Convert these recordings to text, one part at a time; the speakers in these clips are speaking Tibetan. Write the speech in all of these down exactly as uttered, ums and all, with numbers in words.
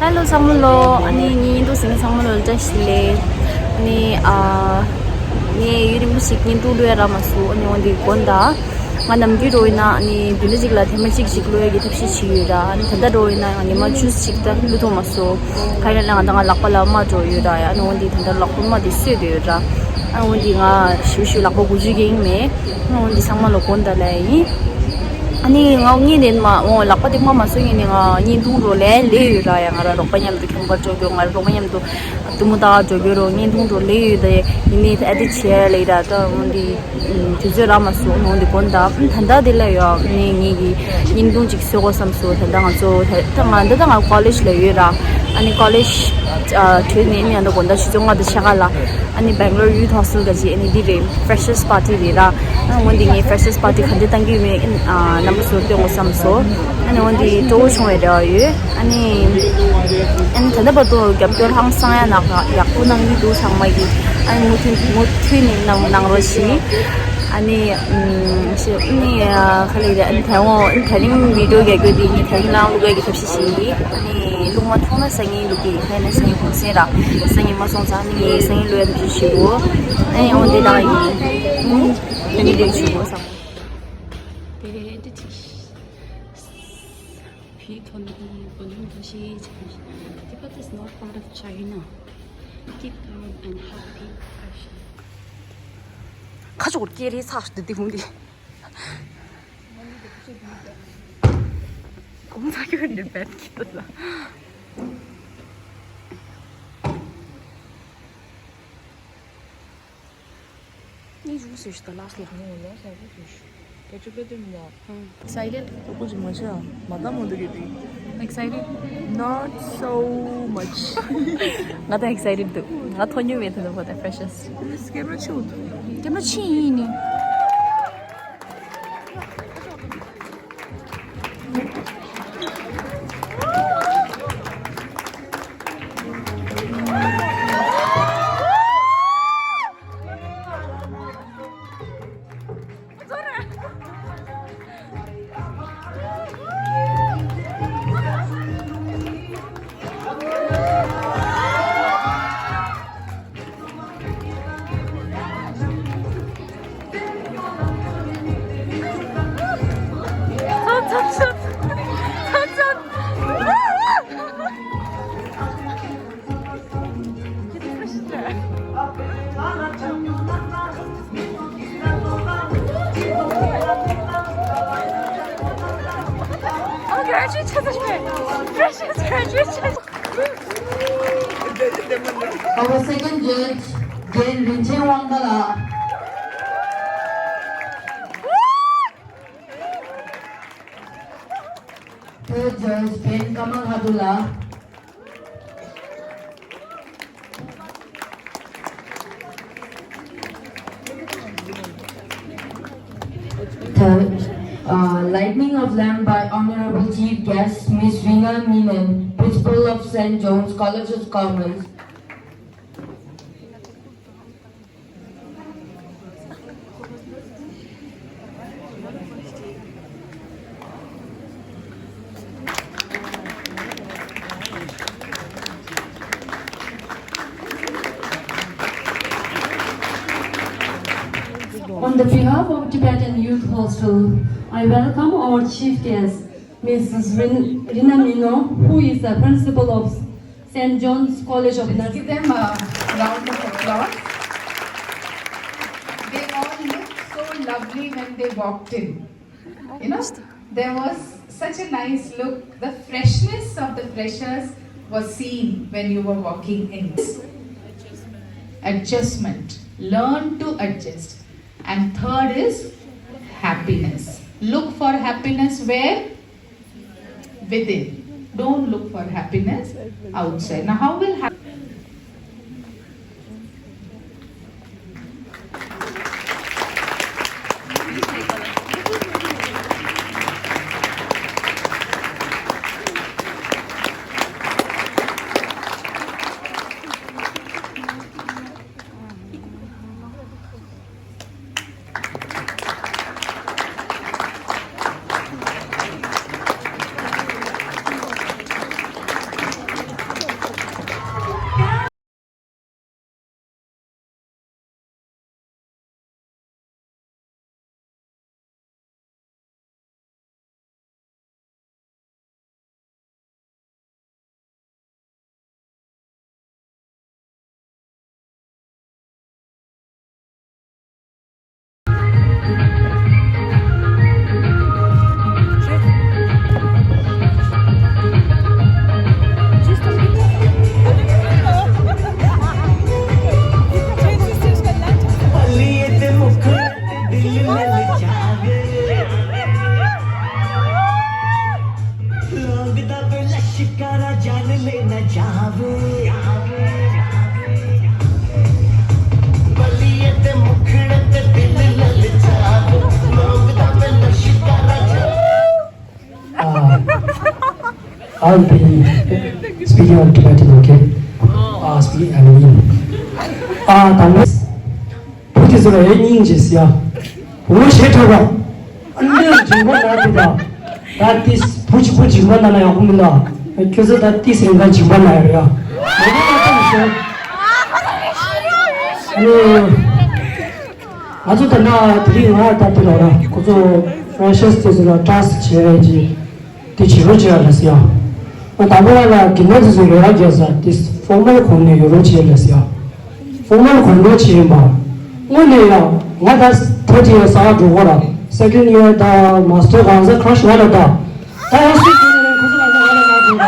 ཧེ་ལོ་ཚང་མ་ལོ། ཨ་ནི་ངའི་བརྙན་ཐུང་གཟིགས་མཁན་ཚང་མ་ལོ་བཀྲ་ཤིས་བདེ་ལེགས། ཨ་ནི་ཨ་ངས་ཡུན་རིང་པོ་ཞིག་བརྙན་ཐུང་བླུགས་ཡ་རག་མ་སོང་། ཨ་ནི་འོན་ཏེ་དགོངས་དག་ང་ནམ་རྒྱུན་འདྲ་བོ་ཡིན་ན་ཨ་ནི་བདུན་ཕྲག་གཅིག་ལ་ཐེངས་མ་གཅིག་ཅིག་བླུགས་ཡ་གི་ཐབས་ཤེས་བྱེད་ཀྱི་ཡོད་ར། ཨ་ནི་ད་ལྟ་འདྲ་བོ་ཡིན་ན་ཡང་ཉི་མ་བཅུ་ཞིག་ད་བླུགས་ཐུབ་མ་སོང་། ག་རེ་ལབ་ན་ད་ང་ལག་པ་ལ་རྨ་འགྲོ་ཡོད་ར། ཨ་ནི་འོན་ཏེ་ད་ལྟ་ལག་པ་རྨ་དེ་གསོས་བསྡད་ཡོད་ར། ཨ་འོན་ཏེ་ང་ཞུ་ཞུ་ལག་པ་འགུལ་བཅུག་གི་ཡིན་མེད། ཨ་འོན་ཏེ་ཚང་མ་ལ་དགོངས་དག་ལབ་ཡིན། ཨ་ནི་ང་གཉིད་ལེན་མ་འོང་། ལག་པ་དེ་རྨ་མ་སོང་ཡིན་ནི་ང་གཉིད་ཐུང་འགྲོ་ལས་ལས་ཡོད་ར། ཡ་ང་ར་རོགས་པ་མཉམ་དུ་ཁྱོད་པར་འགྲོ་རྒྱུ། ང་ར་རོགས་པ་མཉམ་དུ་ཏུ་མུ་ཏ་འགྲོ་རྒྱུ་རོ། གཉིད་ཐུང་འགྲོ་ལས་ཡོད་དེ་ཡིན་ནི་ཨ་དེ་བྱས་ལས་ར། ད་འོན་ཏེ་དུས་ཚོད་རག་མ་སོང་། འོན་ཏེ་དགོངས་དག་ད་ལྟ་དེ་ལ་ཡོད་ནི་ངེད་ཀྱི་གཉིད་ཐུང་ཅིག་གསོད་དགོས་བསམ་སོང་། ད་ལྟ་ང་ཚོ་ད་ད་ང་འདི་ད་ང་ཀོ་ལེཇ་ལ་ཡོད་ར། ཨ་ནི་ཀོ་ལེཇ་གྲོལ་ནས་ཨ་ནི་ཡང་ད་དགོང་དག་ཆུ་ཚོད་ལྔ་དང་ཕྱེད་ཀ་ལ་ཨ་ནི་Bangalore Youth Hostel ག་ཅི་ཨ་ནི་འདི་རེད། Freshers Party རེད་ར། ཨ་འོན་ཏེ་ངས་Freshers Party ག་འདྲ་བཏང་གི་ཡོད་མེད་ཨ་རྣམ་པ་ཚོར་སྟོན་དགོས་བསམ་སོང་། ཨ་ནི་འོན་ཏེ་སྤྲོ་བོ་བྱུང་བའི་རེ་བ་ཡོད། ཨ་ནི་ཨ་ནི་ད་ལྟ་བར་དུ་རྒྱབ་སྐྱོར་ཧང་སང་ཡ་ནག་ཡག་པོ་གནང་གི་འདུག་ཚང་མ་གིས། ཨ་ནི་མུ་མཐུད་མུ་མཐུད་ནས་གནང་གནང་རོགས་ཞུ། ཨ་ནི་ཨ་ནི་ག་ལེ་རེད། ཨ་ནི་དེ་འོ་ཨ་ནི་དེ་རིང་བི་ཌི་ཡོ་རྒྱག་རྒྱུ་དེ་ཨ་ནི་དེ་རིང་ལའང་བླུག་ཡ་གི་ཐབས་ཤེས་བྱེད་ཀྱི། ཨ་ནི་བླུག་མ་ཐུབ་ན་སང་ཉིན་བླུག་གི་ཡིན། ཨ་ནི་སང་ཉིན་གུང་སེང་ར། སང་ཉིན་མ་སོང་ཙང་ཨ་ནི་སང་ཉིན་བླུག་ཡ་འདི་བྱེད་དགོས། ཨ་ནི་འོ་འདི་དག་ཡིན། ཨ་ནི་འདི་བྱེད་དགོས་བསམ། དེ་རེད་འདི་ཅིག་བི་ཐོན་གོ་ནམ་ཐོ་ཤི་ཅི་Tibet is not part of China. Deep down and happy passion. ཁ་ཆོག་སྐད་རེད་ཚ་འདི་དེ་ཧུང་དེ། གོང་ཚ་ཁྱོད་འདི་བེད་ཀྱི་ལ། ངས་ཞུ་ཟེར་ཞུ་ད་ལགས་ལ། ངས་ལོ་གསར་པ་ཞུ་ཞུ། Excited? Excited? Not so much. ང་ད་excited འདུག་ང་ཐོན་རྒྱུ་མེད་ཐོན་པ་ད་Freshers. Camera ཕྱི་འདུག Camera ཕྱི་ཡིན་ནི། Our second judge, Jen Rinchen Wangdala. Third judge, Jen Kamal Hadula. Third, uh, lighting of lamp by Honorable Chief Guest Miss Rina Menon, Principal of Saint John's College of Commerce. On the behalf of Tibetan Youth Hostel, I welcome our chief guest, Missus Rin- Rina Mino, who is the principal of Saint John's College of Nursing. Let's give them a round of applause. They all looked so lovely when they walked in. You know, there was such a nice look. The freshness of the freshers was seen when you were walking in. Adjustment. Learn to adjust. And third is happiness. Look for happiness where? Within. Don't look for happiness outside. Now, how will hap- I'll be speaking on Tibetan, okay? Ah, speaking, I mean, ah, དང་པོ། བུ་དེ་ཚོ་ལ་ཡང་སྙིང་རྗེ་ཟེར་ཡ། བུ་མོ་ཞེ་དྲག་པ། ཨ་ནི་འཇིགས་པ་ན་དེ་དང་། ད་ཏིས་བུ་གཅིག་པོ་འཇིགས་པ་ན་ན་ཡག་པོ་མིན་ལ། ཁྱོད་ཚོ་ད་ཏིས་རིང་ག་འཇིགས་པ་ན་ཡ་རེད་ཡ། མ་གཏོགས་ང་ཚོ་མི་ཤེས། ཨ་ནི། ང་ཚོ་ད་ལྟ་དེ་རིང་ང་ད་དེ་ལ་ར་ཁོ་ཚོ་ཕ་རེ་ཤར་དེ་ཚོ་ལ་ཊེ་སི་ཊི་བྱས་ཀྱི་དེ་བྱེད་རོགས་བྱེད་ཡ་ལ་ཟེར་ཡ། ང་དང་པོ་ལ་ལ་གི་ན་དེ་ཚོ་རེ་བ་རྒྱག་ས་དེ་ཕོར་མལ་གོང་ནས་ཡོད་རོགས་བྱེད་ཡ་ལ་ཟེར་ཡ། ཕོར་མལ་གོང་འགྲོ་བྱེད་ཡིན་པ། དངོས་གནས་ཡ་ང་ད་ཐ་ཅི་ཡ་ས་འགྲོ་གོ་ར་སེ་ཀེན་ཌི་ཡར་ད་མ་སི་ཊར་གང་ས་ཁ་ར་ཤི་ང་ལ་ད། ད་ཡ་སུ་ཁྱོད་ནས་ཁོ་ཚོ་ང་ཚོ་ང་ལ་ང་འགྲོ་ར།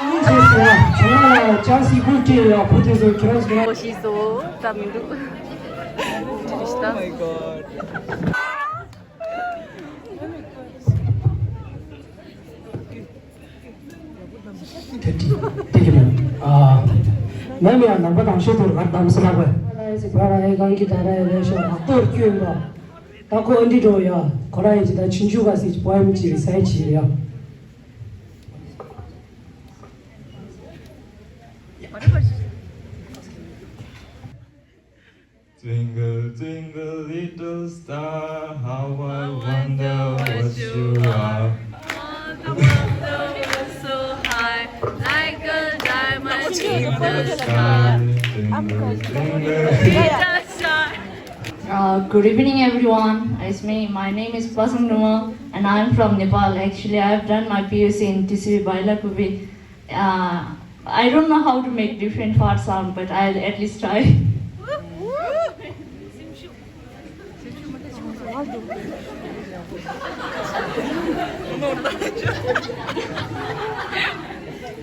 ཨིན་ཇི་ཟེར་ཡ་ཚང་མ་ལ་ཅང་སི་ཀུ་ཀྲི་ཡ་ཁོ་དེ་ཚོ་ཁྱོད་ཚོ། ཤི་སོ། ད་མི་འདུག་ཅི་རེད་ཤི་ད། Oh my god. དེ་དེ་དེ་གི་ནས་ཨ། ནམ་ཡང་ནང་པ་དང་ཤོད་དུ་ར་དམ་སེ་ལག་པས། ཨ་ལ་ཡེ་སི་བ་ར་ཡེ་གང་གི་ད་ར་ཡེ་རེ་ཤོ་ལག་ཏོར་བསྐྱོན་པ། ད་ཁོ་ཨ་འདི་འགྲོ་ཡ། ཁོ་ར་ཡེ་ཅི་ད་ཆུང་ཆུང་ག་སི་པོ་ཨེམ་ཅི་རི་སའི་ཅི་རི་ཡ། Twinkle, twinkle, little star, how I wonder what you are. All the world was so high, like a diamond in the sky. Twinkle, twinkle, little star. Uh, good evening, everyone. It's me. My name is Pasang Numa, and I'm from Nepal. Actually, I've done my P U C in T C B Bailakubi. Uh, I don't know how to make different fart sound, but I'll at least try.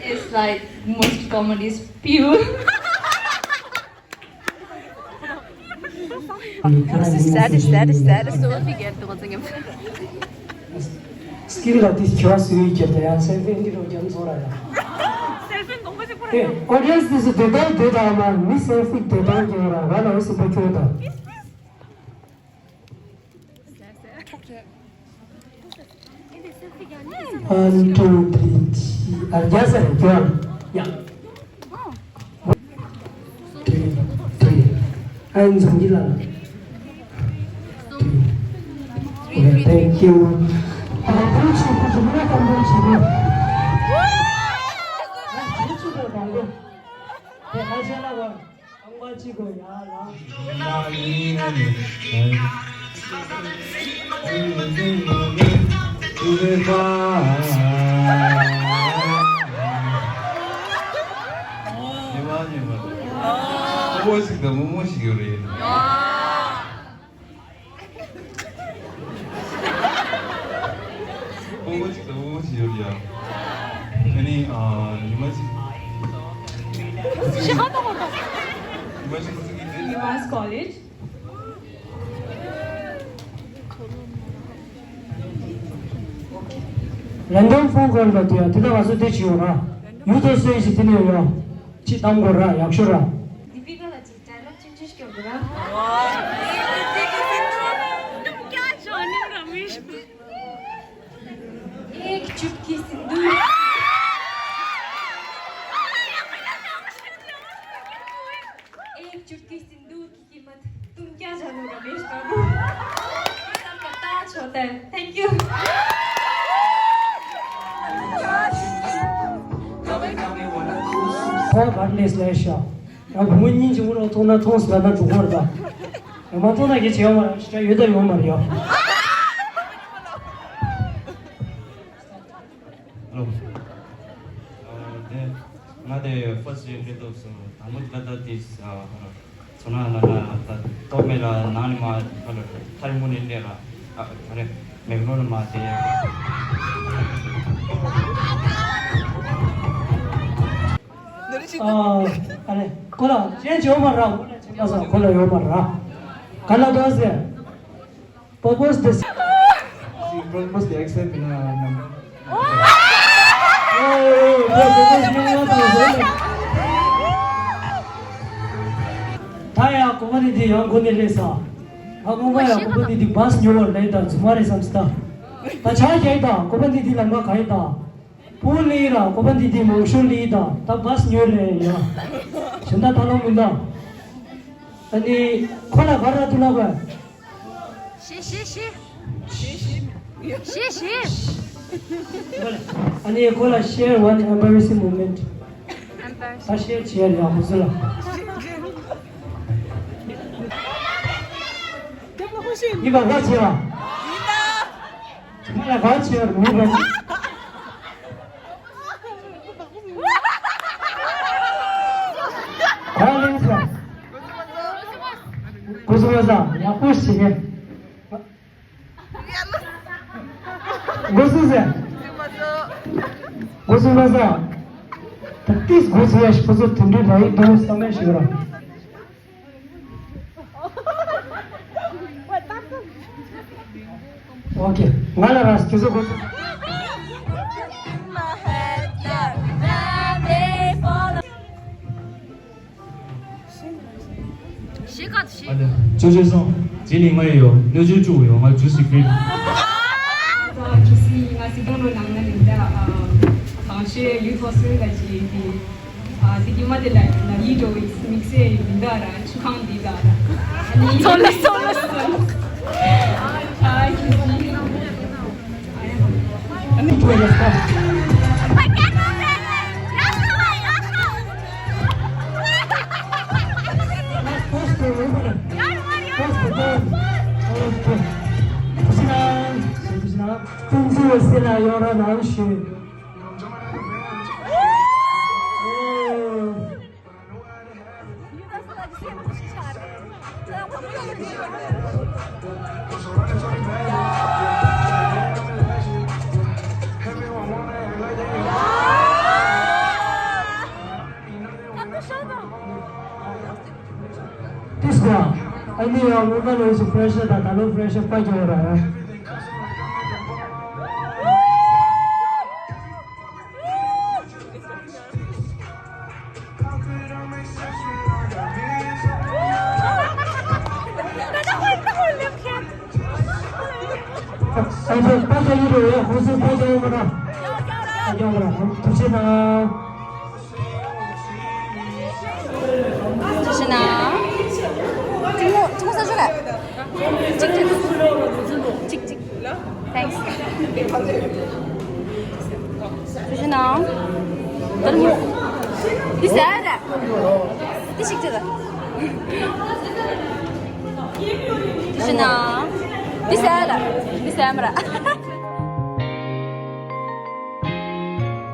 It's like most common is pure. Sad, sad, sad, so we get to once again. སི་ཀིལ་ལ་དེ་ཁྱོད་སུ་ཡིས་ཁྱེར་ཏེ་ཡང་སེལ་ཕི་འདི་རུ་རྒྱབ་འཚོ་ར་ཡ། སེལ་ཕི་གོང་མ་ཞིག་པོ་ར་ཡ། ཨོ་ཌི་ཡན་སི་དེ་སུ་དེ་ལྟར་དེ་ལྟར་མ་མི་སེལ་ཕི་དེ་ལྟར་ཁྱེར་ར་ང་ལ་འོ་སི་པ་ཁྱོད་དང་། One, two, three, ཨ་རྒྱ་སེ་ར་ཁྱོད་ཡ། Three, three. ཨན་ཛོང་གི་ལ། Three. Okay, thank you. ཨ་ཁུ་ཆུ་ཁུ་ཆུ་མི་ལ་ཀམ་པོ་ཆུ་ཁུ། ཨ་ཁུ་ཆུ་ཁུ་ཀམ་པོ། ཨ་ཁུ་ཆུ་ཁུ་ཀམ་པོ། ཨང་པ་ཅི་གོ་ཡ་ལ། ཉི་མ་ཉི་མ། ཨོ་ཞིག་དང་མོ་མོ་ཞིག་ཡོད་རེད། སྤོ་བོ་གཅིག་དང་སྤོ་བོ་གཅིག་ཡོད་ཡ། ཨ་ནི་ཨ་ཉི་མ་གཅིག་ཉི་མ་གཅིག་ཉི་མ་གཅིག་གཅིག་གིས་དེ། Nivas College. རན་ཌམ་ཕོན་ཀོལ་ལ་དེ་ཡ་དེ་ལ་ང་ཚོ་དེ་བྱེད་ཡོང་ར། ཡུ་ཐོ་སོན་ཞིག་དེ་ནས་ཡོང་། ཅི་གཏམ་དགོས་ར་ཡག་ཤོས་ར། དེ་བི་ཀ་ལ་ཅིག་ཌའི་ལོག་ཆུང་ཆུང་ཞིག་སྐྱོར་དགོས་ར། एक चुटकी सिंदूर, एक चुटकी सिंदूर की कीमत तुम क्या जानो रमेश बाबू। ये सब का ताज होता है। Thank you. ཁོ་གར་ལས་ལས་ཤ། ཡང་བུ་མོ་གཉིས་ཀྱི་དབུ་རུ་མཐོང་ན་མཐོང་ཟེར་ན་འགྲོ་གོ་ར་ད། ཡང་མ་མཐོང་ན་གི་བྱེད་ཡོང་མ་ར་ཤ་ཡོད་ད་ཡོང་མ་ར་ཡ། Hello. ཨ་དེ་ང་དེ་first year སླེབས་དུས་སུ་དང་པོ་ད་ལྟ་དེ་ཚོ་ན་ལ་ལ་ད་ཏོག་མེད་ལ་ནང་ནས་མ་ཧ་ལ་ཐར་མོ་ནས་སླེབས་ལ་ཨ་ཨ་རེ་མེག་ལོ་ལ་མ་དེ་ཨ་ཨ་རེ་ཁོ་ལ་ཅན་ཅི་ཡོད་མ་ར་ཁོ་ལ་ཅན་ཅི་ཡོད་མ་ར་ཁོ་ལ་ཡོད་མ་ར་ག་ལ་དོ་ཟེར། What was this? She proposed the accept in her number. Oh, propose number. ད་ཡ་གོ་པ་ནི་འདི་ཡང་གོ་ནི་རེད་ས། ད་གོ་པ་ཡ་གོ་པ་ནི་འདི་བཱས་ཉོ་བར་ལས་ད་རྫུན་མ་རེད་བསམ་སི་ད། ད་ཆ་རྒྱག་ད་གོ་པ་ནི་འདི་ལ་ང་ག་ཡི་ད། བུ་ལི་ར་ཀོ་པ་འདི་དེ་མང་ཤོས་ལི་དང་ད་བས་ཉོས་ལེ་ཡ། གཞན་དག་ད་ལོ་མི་འདུག་ཨ་ནི་ཁོ་ལ་ག་ར་དུ་ལ་བ། ཤེ་ཤེ་ཤེ། ཤེ་ཤེ། ཨ་ནི་ཁོ་ལ་share one embarrassing moment. Embarrassing. ད་ཤེར་བྱེད་ཡ་ཡག་པོ་ཟེར་ལ། ཡིན་པ་ག་བྱེད་ལ། ང་ལ་ག་བྱེད་ཡ་རུ་མི་བ། ག་ལེན་ཟེར། གོ་སོང་བ་ས་ཡག་པོ་ཞིག་གེ། འགོ་ཚུགས་ཟེར། འགོ་ཚུགས་པ་ས། ད་ཏིས་འགོ་ཚུགས་ཡ་ཞིག་ཁོ་ཚོ་དེ་འདྲའི་ར་ཡིག་འདུག་བསམ་ཡ་ཞིག་ར། ཨོ་ཁེ། ང་ལ་ར་ཁྱེད་ཚོ་འགོ་ཚུགས། ཤེས་ཀ་ཤེས། ཨ་ལེ། ཅོ་ཅོ་སོང་། རྗེས་ལི་ང་ཡོད། སྣོད་བཅུད་བཅུག་ཡོད། ང་ཇུ་སི་ཕི། ཨ་ཁྱི་སི་ང་སི་དོན་ལོ་ནང་ན་ནི་ད། གང་ཤེས་ཡུ་ཐོ་སུན་ད་ཅི་དེ། ཨ་དེ་གི་མ་དེ་ལ་ཡིན་ན་ཡིད་འགྲོ་བའི་དམིགས་བསལ་མི་འདའ་ར་ཆུ་ཁང་འདི་འདའ་ར། ཨ་ནི་ཚོ་ལ་ཚོ་ལ་ཚོ་ལ། ཨ་ཁྱི་སི། This one, I need a woman who is a fresher that I don't fresher quite your. Thanks. ཐུགས་རྗེ་གནང་། དར་མོ། འདི་ཟ་ར། འདི་ཞིག་ཅི་ར། ཐུགས་རྗེ་གནང་། འདི་ཟ་ར། འདི་ཟ་མ་ར།